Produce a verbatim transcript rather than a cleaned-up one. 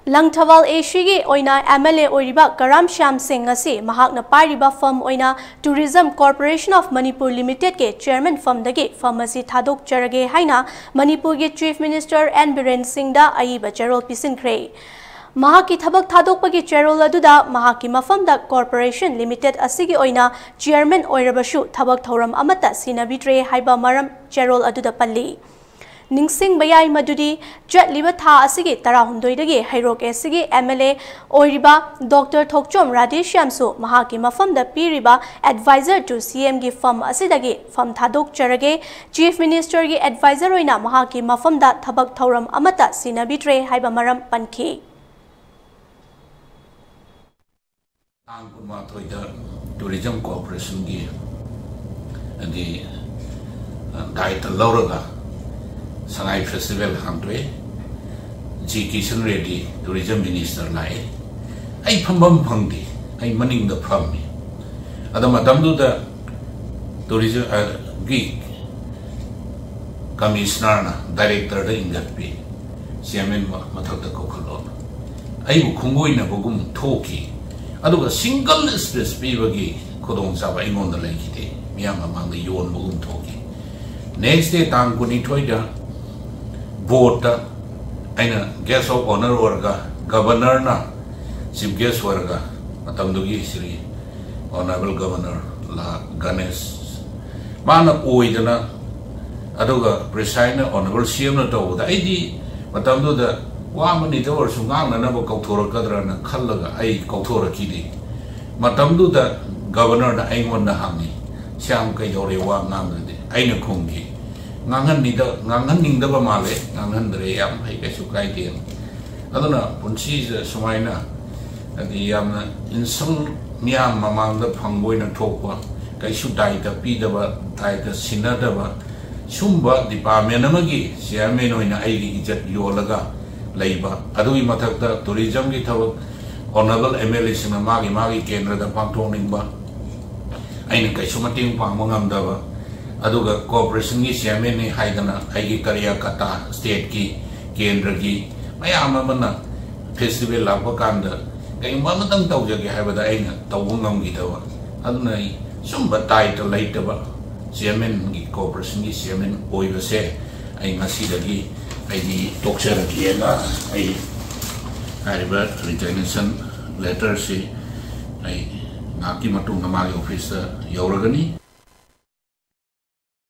ꯂꯪꯊꯕꯥꯜ ꯑꯦꯁꯤꯒꯤ ꯑꯣꯏꯅ M L A ꯑꯣꯏꯔꯤꯕ ꯀꯔꯥꯝ ꯁ꯭ꯌꯥꯝ ꯁꯤꯡ ꯑꯁꯤ ꯃꯍꯥꯛꯅ ꯄꯥꯏꯔꯤꯕ ꯐꯝ ꯑꯣꯏꯅ Tourism Corporation of Manipur Limitedꯀꯤ ꯆꯤꯌꯔꯃꯦꯟ ꯐꯝꯗꯒꯤ ꯐꯝ ꯑꯁꯤ ꯊꯥꯗꯣꯛꯆꯔꯒꯦ ꯍꯥꯏꯅ ꯃꯅꯤꯄꯨꯔꯒꯤ ꯆꯤꯐ ꯃꯤꯅꯤꯁꯇꯔ ꯑꯦꯟ ꯕꯤꯔꯦꯟ ꯁꯤꯡꯗ ꯑꯏꯕ ꯆꯦꯔꯣꯜ ꯄꯤꯁꯤꯟꯈ꯭ꯔꯦ꯫ ꯃꯍꯥꯛꯀꯤ ꯊꯕꯛ ꯊꯥꯗꯣꯛꯄꯒꯤ ꯆꯦꯔꯣꯜ ꯑꯗꯨꯗ ꯃꯍꯥꯛꯀꯤ ꯃꯐꯝꯗ ꯀꯣꯔꯄꯣꯔꯦꯁꯟ ꯂꯤꯃꯤꯇꯦꯗ ꯑꯁꯤꯒꯤ ꯑꯣꯏꯅ ꯆꯤꯌꯔꯃꯦꯟ ꯑꯣꯏꯔꯕꯁꯨ ꯊꯕꯛ ꯊꯧꯔꯝ ꯑꯃꯠꯇ ꯁꯤꯟꯅꯕꯤꯗ꯭ꯔꯦ ꯍꯥꯏꯕ ꯃꯔꯝ ꯆꯦꯔꯣꯜ ꯑꯗꯨꯗ ꯄꯜꯂꯤ꯫ ꯅꯤꯡꯁꯤꯡꯕ ꯌꯥꯏ ꯃꯗꯨꯗꯤ ꯆꯠꯂꯤꯕ ꯊꯥ ꯑꯁꯤꯒꯤ ꯇꯔꯥꯍꯨꯝꯗꯣꯏꯗꯒꯤ ꯍꯩꯔꯣꯛ ꯑꯦꯁꯤꯒꯤ ꯑꯦꯝ ꯑꯦꯜ ꯑꯦ ꯑꯣꯏꯔꯤꯕ ꯗꯣꯛꯇꯔ ꯊꯣꯛꯆꯣꯝ ꯔꯥꯙꯦꯁ꯭ꯌꯥꯝꯁꯨ ꯃꯍꯥꯛꯀꯤ ꯃꯐꯝꯗ ꯄꯤꯔꯤꯕ ꯑꯦꯗꯚꯥꯏꯖꯔ ꯇꯨ ꯁꯤ ꯑꯦꯝꯒꯤ ꯐꯝ ꯑꯁꯤꯗꯒꯤ ꯐꯝ ꯊꯥꯗꯣꯛꯆꯔꯒꯦ, ꯆꯤꯐ ꯃꯤꯅꯤꯁꯇꯔꯒꯤ ꯑꯦꯗꯚꯥꯏꯖꯔ ꯑꯣꯏꯅ ꯃꯍꯥꯛꯀꯤ ꯃꯐꯝꯗ ꯊꯕꯛ ꯊꯧꯔꯝ ꯑꯃꯠꯇ ꯁꯤꯟꯅꯕꯤꯗ꯭ꯔꯦ ꯍꯥꯏꯕ ꯃꯔꯝ ꯄꯟꯈꯤ꯫ ꯇꯥꯡ ꯀꯨꯟꯃꯥꯊꯣꯏꯗ ꯇꯨꯔꯤꯖꯝ ꯀꯣꯔꯄꯣꯔꯦꯁꯟꯒꯤ ꯍꯥꯏꯗꯤ ꯗꯥꯏꯇ ꯂꯧꯔꯒ ꯁꯉꯥꯏ ꯐꯦꯁꯇꯤꯚꯦꯜ ꯍꯥꯡꯗꯣꯛꯑꯦ꯫ G Kishan Reddy tourism minister ꯂꯥꯛꯑꯦ꯫ ꯑꯩ ꯐꯝꯐꯝ ꯐꯪꯗꯦ, ꯑꯩ ꯃꯅꯤꯡꯗ ꯐꯝꯃꯤ꯫ ꯑꯗꯣ ꯃꯇꯝꯗꯨꯗ ꯇꯨꯔꯤꯖꯝꯒꯤ ꯀꯃꯤꯁꯅꯔꯅ ꯗꯥꯏꯔꯦꯛꯇꯔꯗ ꯏꯟꯈꯠꯄꯤ, ꯆꯤꯌꯔꯃꯦꯟ ꯃꯊꯛꯇ ꯀꯧꯈꯠꯂꯣꯅ꯫ ꯑꯩꯕꯨ ꯈꯣꯡꯒꯣꯏꯅꯕꯒꯨꯝ ꯊꯣꯛꯈꯤ꯫ ꯑꯗꯨꯒ ꯁꯤꯡꯒꯜ ꯁ꯭ꯄꯤꯆ ꯄꯤꯕꯒꯤ ꯈꯨꯗꯣꯡꯆꯥꯕ ꯑꯩꯉꯣꯟꯗ ꯂꯩꯈꯤꯗꯦ꯫ ꯃꯤꯌꯥꯝ ꯃꯃꯥꯡꯗ ꯌꯣꯟꯕꯒꯨꯝ ꯊꯣꯛꯈꯤ꯫ ꯅꯦꯛꯁ ꯗꯦ ꯇꯥꯡ ꯀꯨꯟꯅꯤꯊꯣꯏꯗ ꯕꯣꯔꯗꯇ ꯑꯩꯅ ꯒꯦꯁ ꯑꯣꯐ ꯑꯣꯅꯔ ꯑꯣꯏꯔꯒ ꯒꯕꯔꯅꯔꯅ ꯆꯤꯐ ꯒꯦꯁ ꯑꯣꯏꯔꯒ ꯃꯇꯝꯗꯨꯒꯤ ꯁ꯭ꯔꯤ ꯑꯣꯅꯔꯦꯕꯜ ꯒꯕꯔꯅꯔ ꯂꯥ ꯒꯅꯦꯁ ꯃꯥꯅ ꯑꯣꯏꯗꯅ ꯑꯗꯨꯒ ꯄ꯭ꯔꯤꯁꯥꯏꯗꯅ ꯑꯣꯅꯔꯦꯕꯜ ꯁꯤ ꯑꯦꯝꯅ ꯇꯧꯕꯗ ꯑꯩꯗꯤ ꯃꯇꯝꯗꯨꯗ ꯋꯥ ꯑꯃꯅꯤꯗ ꯑꯣꯏꯔꯁꯨ ꯉꯥꯡꯅꯅꯕ ꯀꯧꯊꯣꯔꯛꯀꯗ꯭ꯔꯅ ꯈꯜꯂꯒ ꯑꯩ ꯀꯧꯊꯣꯔꯛꯈꯤꯗꯦ꯫ ꯃꯇꯝꯗꯨꯗ ꯒꯕꯔꯅꯔꯅ ꯑꯩꯉꯣꯟꯗ ꯍꯪꯉꯤ, "ꯁ꯭ꯌꯥꯝ ꯀꯩꯗꯧꯔꯦ ꯋꯥ ꯉꯥꯡꯗ꯭ꯔꯗꯤ?" ꯑꯩꯅ ꯈꯨꯝꯈꯤ, "ꯉꯥꯡꯍꯟꯅꯤꯡꯗ-, ꯉꯥꯡꯍꯟꯅꯤꯡꯗꯕ ꯃꯥꯜꯂꯦ, ꯉꯥꯡꯍꯟꯗ꯭ꯔꯦ, ꯌꯥꯝ ꯐꯩ, ꯀꯩꯁꯨ ꯀꯥꯏꯗꯦ"꯫ ꯑꯗꯨꯅ ꯄꯨꯟꯁꯤꯁꯤꯗ ꯁꯨꯃꯥꯏꯅ ꯍꯥꯏꯗꯤ ꯌꯥꯝꯅ ꯏꯟꯁꯜ ꯃꯤꯌꯥꯝ ꯃꯃꯥꯡꯗ ꯐꯪꯕ ꯑꯣꯏꯅ ꯊꯣꯛꯄ, ꯀꯩꯁꯨ ꯗꯥꯏꯇ ꯄꯤꯗꯕ, ꯗꯥꯏꯇ ꯁꯤꯟꯅꯗꯕ, ꯁꯨꯝꯕ ꯗꯤꯄꯥꯔꯠꯃꯦꯟ ꯑꯃꯒꯤ ꯆꯤꯌꯔꯃꯦꯟ ꯑꯣꯏꯅ ꯑꯩꯒꯤ ꯏꯖꯠ ꯌꯣꯜꯂꯒ ꯂꯩꯕ, ꯑꯗꯨꯒꯤ ꯃꯊꯛꯇ ꯇꯨꯔꯤꯖꯝꯒꯤ ꯊꯕꯛ ꯑꯣꯅꯔꯦꯕꯜ ꯑꯦꯝ ꯑꯦꯜ ꯑꯦꯁꯤꯡꯅ ꯃꯥꯒꯤ ꯃꯥꯒꯤ ꯀꯦꯟꯗ꯭ꯔꯗ ꯄꯥꯡꯊꯣꯛꯅꯤꯡꯕ, ꯑꯩꯅ ꯀꯩꯁꯨ ꯃꯇꯦꯡ ꯄꯥꯡꯕ ꯉꯝꯗꯕ, ꯑꯗꯨꯒ ꯀꯣꯔꯄꯣꯔꯦꯁꯟꯒꯤ ꯆꯤꯌꯔꯃꯦꯟꯅꯤ ꯍꯥꯏꯗꯅ ꯑꯩꯒꯤ ꯀꯔꯤꯌꯥꯀꯇꯥ ꯁ꯭ꯇꯦꯠꯀꯤ, ꯀꯦꯟꯗ꯭ꯔꯒꯤ ꯃꯌꯥꯝ ꯑꯃꯅ ꯐꯦꯁꯇꯤꯚꯦꯜ ꯂꯥꯛꯄ ꯀꯥꯟꯗ ꯀꯩꯒꯨꯝꯕ ꯑꯃꯇꯪ ꯇꯧꯖꯒꯦ ꯍꯥꯏꯕꯗ ꯑꯩꯅ ꯇꯧꯕ ꯉꯝꯈꯤꯗꯕ, ꯑꯗꯨꯅ ꯑꯩ ꯁꯨꯝꯕ ꯇꯥꯏꯇꯜ ꯂꯩꯇꯕ ꯆꯤꯌꯔꯃꯦꯟꯒꯤ, ꯀꯣꯔꯄꯣꯔꯦꯁꯟꯒꯤ ꯆꯤꯌꯔꯃꯦꯟ ꯑꯣꯏꯕꯁꯦ ꯑꯩ ꯉꯁꯤꯗꯒꯤ ꯑꯩꯗꯤ ꯇꯣꯛꯆꯔꯒꯦꯅ ꯑꯩ ꯍꯥꯏꯔꯤꯕ ꯔꯤꯖꯥꯏꯅꯦꯁꯟ ꯂꯦꯇꯔꯁꯤ ꯑꯩ ꯉꯥꯏꯍꯥꯛꯀꯤ ꯃꯇꯨꯡꯗ ꯃꯥꯒꯤ ꯑꯣꯐꯤꯁꯇ ꯌꯧꯔꯒꯅꯤ꯫